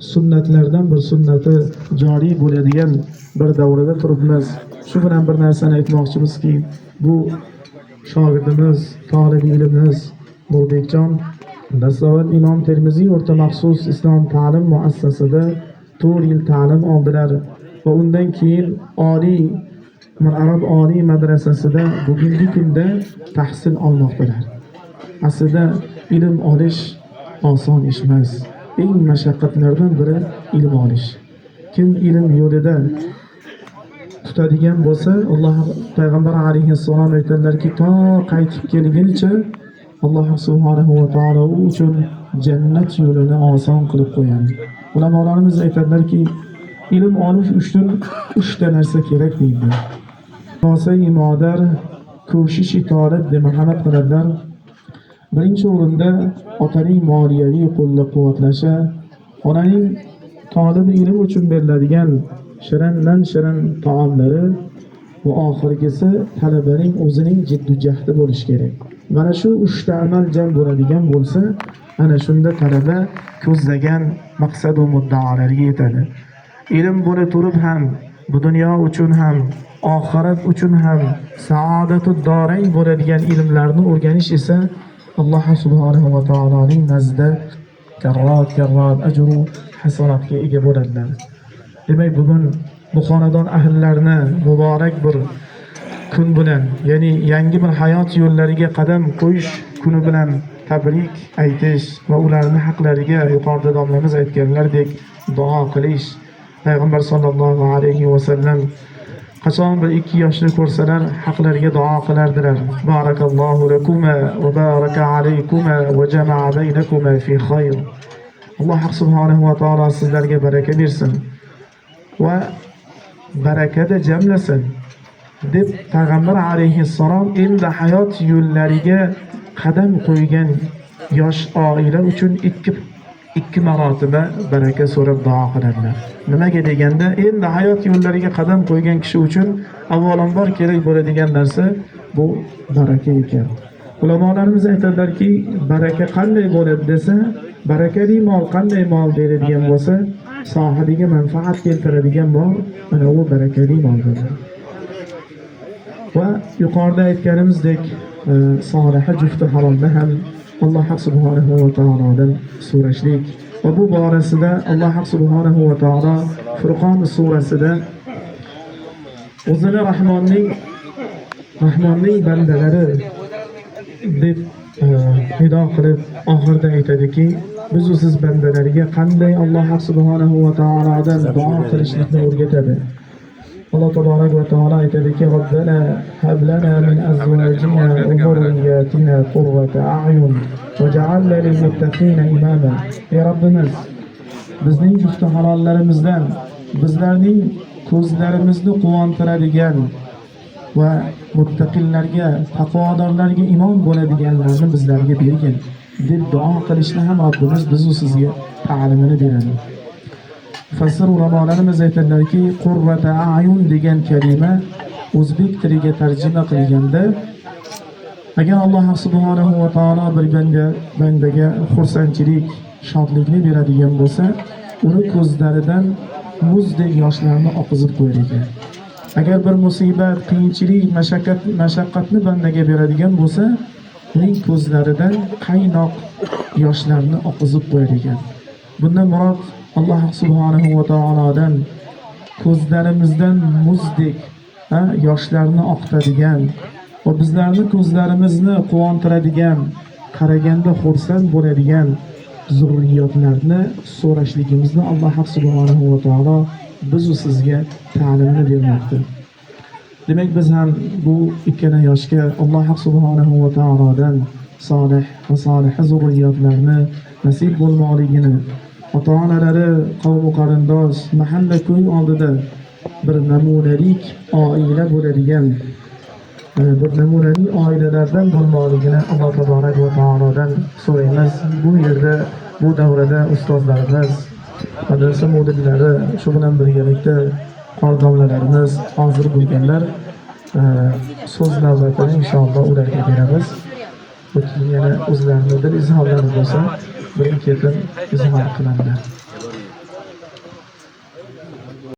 Sunnatlardan bir sunnati joriy bo'ladigan bir davrada turibmiz. Shu bilan bir narsani aytmoqchimizki, bu shogirdimiz, tolib ilmimiz Nurbekjon dastavval Imom Termiziy o'rta maxsus islom ta'lim muassasasida 4 yil ta'lim oldilar va undan keyin Oliy Arab Oliy madrasasida bugungi kunda tahsil olmoqdalar. Aslida ilm olish oson ish emas. Eng mashaqqatlardan biri ilm olish. Kim ilm yo'lida tutadigan bo'lsa, Alloh payg'ambar alayhissalom aytadilarki, to qaytib kelgunicha Alloh subhanahu va taolo u uchun jannat yo'lini oson qilib qo'yadi. Ulamolarimiz aytadilarki, ilm olish uchun uchta narsa kerak deydi. Kosai modar ko'shishi tolib deb marhamat qiladilar. Birinchi o'rinda otaning moliyaviy qo'llab-quvvatlashi, onaning tolib ilm uchun beriladigan shirindan shirin taomlari va oxirgisi talabaning o'zining jiddu jahdi bo'lishi kerak. Mana shu uchta amal jam bo'ladigan bo'lsa, ana shunda talaba ko'zlagan maqsadu muddaolariga yetadi. Ilm bo'la turib ham, bu dunyo uchun ham, oxirat uchun ham saodatu dorayn bo'ladigan ilmlarni o'rganish esa Alloh subhanahu va taoloning nazdida karrot karrot ajru hasanatga ega bo'ladilar. Demak, bugun bu xonadon ahllarini muborak bir kun bilan, ya'ni yangi bir hayot yo'llariga qadam qo'yish kuni bilan tabrik aytish va ularni haqlariga yuqorida domlamiz aytganlardek duo qilish. Payg'ambar sollallohu alayhi vasallam qachon bir ikki yoshni ko'rsalar, haqlariga duo qilardilar. Barakallohu lakuma va baraka alaykuma va jama'a baynakuma fi khayr. Alloh subhanahu va taolo sizlarga baraka bersin va barakada jamlasin deb payg'ambar alayhissalom endi hayot yo'llariga qadam qo'ygan yosh oila uchun ikki marotaba baraka so'rab duo qiladilar. Nimaga deganda, endi hayot yo'llariga qadam qo'ygan kishi uchun avvalambor kerak bo'ladigan narsa bu baraka ekan. Ulamolarimiz aytadilarki, baraka qanday bo'ladi desa, barakali mol qanday mol beradigan bo'lsa, sohibiga manfaat keltiradigan mol ana u barakali mol bo'ladi. Va yuqorida aytganimizdek, soliha jufti halolni ham Alloh subhanahu va taolodan so'rashlik va bu borasida Alloh subhanahu va taolo Furqon surasida o'zini Rahmonning bandalari deb nido qilib, oxirida aytadiki, biz u siz bandalariga qanday Alloh subhanahu va taolodan duo qilishlikni o'rgatadi. Alloh taborak va taolo aytadiki: "Robbana hab lana min azvajina va dhurriyyatina qurrata a'yun waj'alna lil muttaqina imama." Ey Robbimiz, bizning jufti halollarimizdan bizlarning ko'zlarimizni quvontiradigan va muttaqillarga, taqvodorlarga imom bo'ladiganlarni bizlarga bergin deb duo qilishni ham Robbimiz bizu sizga ta'limini beradi. Mufassir ulamolarimiz aytadilarki, qurrata a'yun degan kalima o'zbek tiliga tarjima qilganda, agar Alloh subhanahu va taolo bir bandaga xursandchilik, shodlikni beradigan bo'lsa, uni ko'zlaridan muzdek yoshlarni oqizib qo'yar ekan. Agar bir musibat, qiyinchilik, mashaqqatni bandaga beradigan bo'lsa, uning ko'zlaridan qaynoq yoshlarni oqizib qo'yar ekan. Bundan murod Alloh subhanahu va taolodan ko'zlarimizdan muzdek yoshlarni oqitadigan va bizlarni ko'zlarimizni quvontiradigan, qaraganda xursand bo'ladigan zurriyotlarni so'rashligimizni Alloh subhanahu va taolo biz u sizga ta'limini bermoqda. Demak, biz ham bu ikkala yoshga Alloh subhanahu va taolodan solih va soliha zurriyotlarni nasib bo'lmoqligini, ota-onalari, qavmu qarindosh, mahalla ko'y oldida bir namunalik oila bo'ladigan bir namunali oilalardan bo'lmoqligini Alloh taborak va taolodan so'raymiz. Bu yerda, bu davrada ustozlarimiz, madrasa mudirlari, shu bilan birgalikda qori domlalarimiz hozir bo'lganlar, so'z navbatini inshaalloh ularga beramiz. Va keyin yana o'zlarini dil izhorlari bo'lsa, birin ketin izhor qiladilar.